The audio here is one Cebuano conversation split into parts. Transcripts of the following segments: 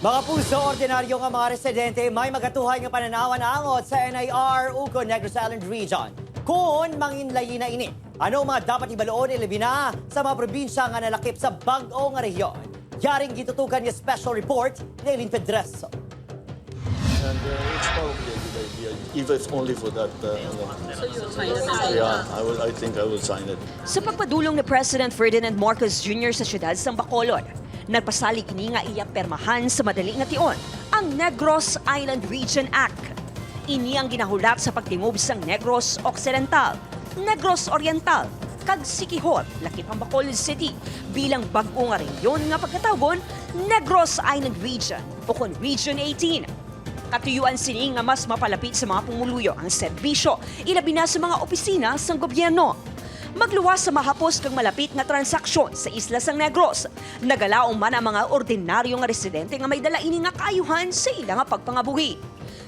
Mga puso, ordinaryo nga mga residente may magatuhay nga pananawan angot sa NIR ug Negros Island Region. Kung manginlayi na ini, ano ang mga dapat ibaluon, ilabi na sa mga probinsya nga nalakip sa bag-o nga rehiyon? Yaring gitutukan nga special report ni Eileen Pedreso. And it's probably a good idea, if it's only for that. Ano. Yeah, I will. I think I will sign it. Sa pagpadulong ni President Ferdinand Marcos Jr. sa siyudad sang Bacolod, nagpasalig ini nga iya permahan sa madali nga tion ang Negros Island Region Act. Ini ang ginahulat sa pagtingob sang Negros Occidental, Negros Oriental, kag Siquijor, lakip ang Bacolod City, bilang bag-o nga rehiyon nga pagkatawgon Negros Island Region o kon Region 18. Katuyuan sini nga mas mapalapit sa mga pumuluyo ang serbisyo, ilabi na sa mga opisina sang gobyerno. Magluwas sa mahapos kag malapit nga transaksyon sa isla sang Negros. Nagalaom man ang mga ordinaryo nga residente nga may dala ini nga kaayuhan sa ilang nga pagpangabuhi.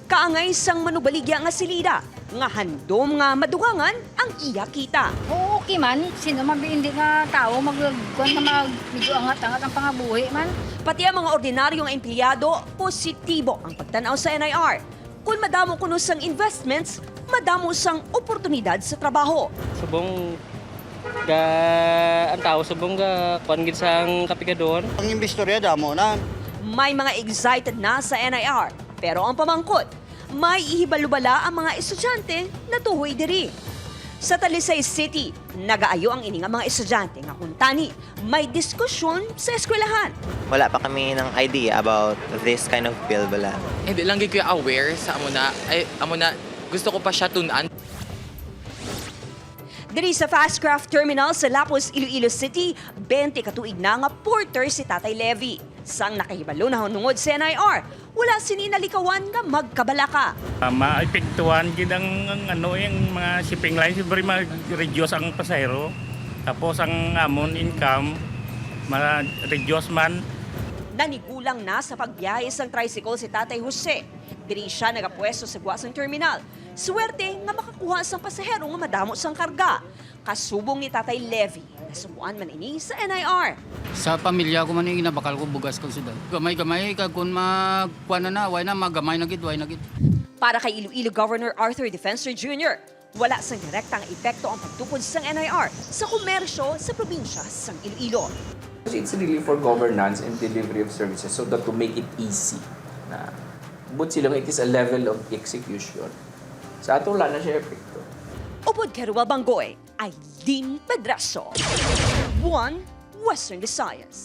Kaangay sang manubaligya nga silida, nga handom nga madugangan ang iya kita. Oo, okay man. Sino man ba hindi nga tao mag kuan nga mag medyo angat-angat ang pangabuhi man. Pati ang mga ordinaryong empleyado, positibo ang pagtanaw sa NIR. Kung madamo kuno sang investments, madamo sang oportunidad sa trabaho. Subong ga ang tao subong ga kuan gid sang kapigadon. Ang imbistorya damo na. May mga excited na sa NIR, pero ang pamangkot, may ihibalubala ang mga estudyante na tuhoy diri. Sa Talisay City, nagaayo ang ini nga mga estudyante nga kuntani may diskusyon sa eskwelahan. Wala pa kami ng idea about this kind of bill, wala. Hindi lang gid ko aware sa amo na, ay amo na gusto ko pa siya tun-an. Diri sa Fastcraft Terminal sa Lapos, Iloilo City, 20 katuig na nga porter si Tatay Levy. Sang nakahibalo na hunungod sa NIR, wala sininalikawan nga magkabalaka. Maepektuhan gid ang ano, yung mga shipping lines, siyempre mag-reduce ang pasahero. Tapos ang amon income ma-reduce man. Nanigulang na sa pagbiyahe sang tricycle si Tatay Jose. Diri siya nagapwesto sa guwa sang terminal. Swerte nga makakuha sang pasahero nga madamo sang karga. Kasubong ni Tatay Levy, nasubuan man ini sa NIR. Sa pamilya ko man yung ginabakal ko bugas kag sudan. Gamay-gamay kag kung magkuan na na, way na magamay na gid, way na gid. Para kay Iloilo Governor Arthur Defensor Jr., wala sang direktang epekto ang pagtukod sang NIR sa komersyo sa probinsya sang Iloilo. It's really for governance and delivery of services so that to make it easy. Na, but silang it is a level of execution. Sa ato wala na siya epekto. Upod kay Ruel Bangoy, Eileen Pedraso. 1 Western Visayas.